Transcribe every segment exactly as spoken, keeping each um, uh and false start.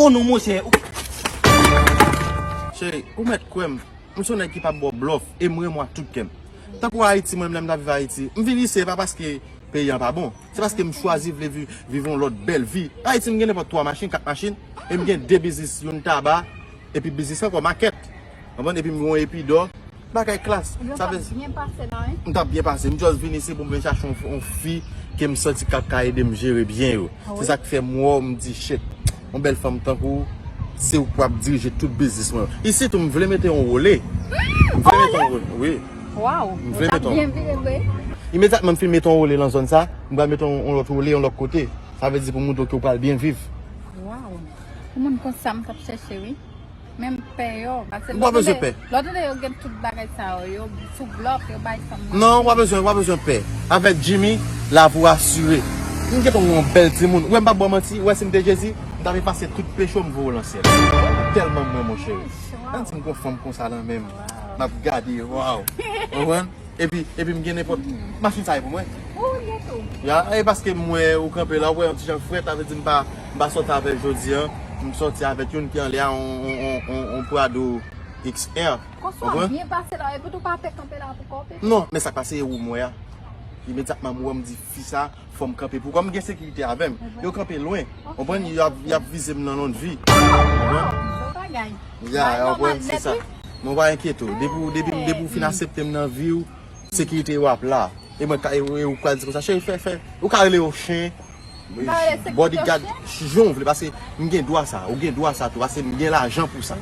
Oh non, monchè. Cheri, ou mèt kwè m. M se yon nèg ki p ap ba w blòf. E m renmen w ak tout kè m. Tankou Ayiti, mwen menm, lè m t ap viv Ayiti, m vin isi, se pa paske peyi an pa bon. Se paske m chwazi vle vi-, viv yon lòt bèl vi. Ayiti, m gen nenpòt twa machin, kat machin. E m gen de biznis, youn taba, epi biznis ankò, makèt. Konprann? Epi m gen yon epidò. Bagay klas. Sa vle di, m t ap byen pase. M just vin isi pou m vin chache yon, yon fi ke m santi k ap ka ede m jere byen yo. Se sa k fè m wè w, m di, shit, yon bèl fanm tankou w, se ou k ap dirije tout biznis mwen yo. Isi tou, m vle mete yon wole. M vle mete yon wole, wi. Waw, m vle mete yon wole. Imedyatman m fin mete yon wole nan zòn sa, m pral mete yon, yon lòt wole yon lòt kote. Sa vle di pou montre w ke w pral byen viv. Waw. Pou moun konsa m t ap chèche, wi. Men m pè yo. Paske lè w tande, lè w tande yo gen tout bagay sa yo, yo sou blòf, yo bay fanm manti. Non, w pa bezwen, w pa bezwen pè. Avèk Jimmy, la voie asire. M gentan yon bèl timoun. Ou wè m p ap ba w manti, ou wè si m te Jezi, m t ap efase tout peche w, m voye w nan syèl. Tèlman m renmen w, cheri. Ann di m gon fanm konsa nan men m. M ap gade, waw. Ou konprann? Epi, epi m gen nenpòt machin sa e pou mwen. Ou ye tou. Ya, e paske m wè ou kanpe la, ou wè yon ti jan frèt, sa vle di m pa, m pa sòti avè l jodi a. M sòti avèk youn ki anlè a, on, on, on, on, on Prado X R. Konsa w byen pase la, epi tou pa pè kanpe la pou kanpe. Non, men sa k pase e ou m wè a. Imedyatman m wè m di fi sa, fò m kanpe pou kò m gen sekirite avè m. Yo kanpe lwen. Konprann? Y ap, y ap vize m nan lòt vi. Konprann? Bon bagay. Ya, konprann, se sa. Men w pa enkyete w. Depi, depi, depi w fin aksepte m nan vi w, sekirite w ap la. E mwen, e, e ou pral di konsa, cheri, fè, fè. Ou ka rele yo chen, bodyguard, jan w vle, paske m gen dwa sa, ou gen dwa sa tou, paske m gen lajan pou sa.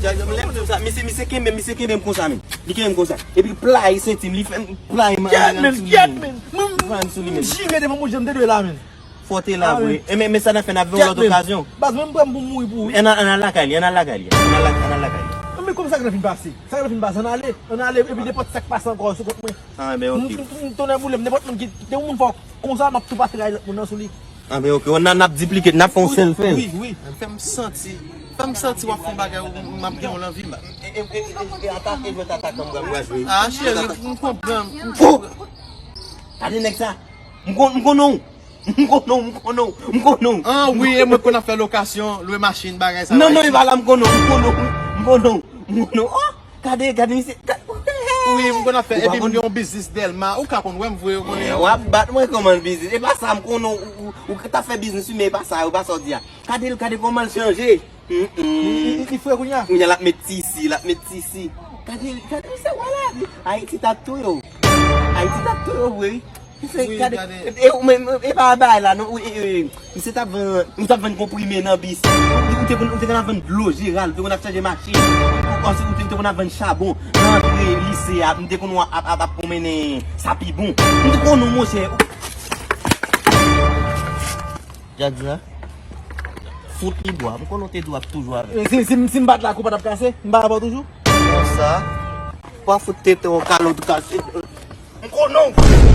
Lè m di w sa, misye, misye kenbe, misye kenbe m konsa menm. Li kenbe m konsa. Epi playi senti m, li fè m playi m. Gyèt, men, gyèt, men. Mwen, mwen, mwen, jime devan bouch, jan m te dwe la, men. Fò w te la vre. E men, men sa n ap fè, n ap fè yon lòt okazyon. Baz, mwen, m prè m pou mouri pou ou. Ann al, ann al lakay li, ann al lakay li. Ann al lakay, ann al lakay li. Men kòman sa k ap fin pase? Sa k ap fin pase? Ann ale, ann ale, epi nenpòt sa k pase ankò sou kont mwen. Ah, ben, ok. M, m, m tonnè boule m, nenpòt moun ki, te yon moun fò konsa, m ap tou pase ray lòt moun nan sou li. Ah, ben, ok. N a, n ap diplike, n ap fè yon sèl fè. Wi, wi. Fè m santi, fè m santi w ap fè yon bagay, ou, m ap gen yon lanvi. E, e, e, e, e atake jwèt atak an m pral jwe. Ah, cheri, m konprann, m konprann. Gade nèg sa. M kon, m konnen w. M konnen w, m konnen w, m konnen w. Ah wi, e mwen konn ap fè lokasyon, lwe machin, bagay sa. Non, non, e pa la, m konnen w, m konnen w, m konnen w, m konnen w. Oh, gade, gade misye. Wi, m konn ap fè, epi m gen yon biznis Dèlma. Ou ka konn wè m vre, ou konnen. W ap bat mwen kòman biznis? E pa sa, m konnen w, ou, ou, ou t ap fè biznis wi, men e pa sa, e pa sa w di a. Gade l, gade kòman l chanje. Li, li, li fre kounye a. Kounye a l ap met tisi, l ap met tisi. Gade, gade misye wè la. Ayiti t ap touye w. Ayiti t ap touye w vre wi. Misye gade. E, e, e pa bagay la non. Wi, e, e, misye t ap vann, misye t ap vann konprime nan bis. Ou, ou te konn, ou te konn ap vann dlo Jeral, ou te konn ap chanje machin. Ou, ou te konn ap vann chabon. Nan antre lise a, m te konn wè ap, ap, ap konmennen sa pi bon. M te konn ou monchè. Jackson, fout li bwa. M konnen w te di w ap toujou avè l. Si, si, si m bat la, kou pa t ap kase? M pa avè w toujou? Konsa, pa fout tete w kale w tou kase. M konnen w.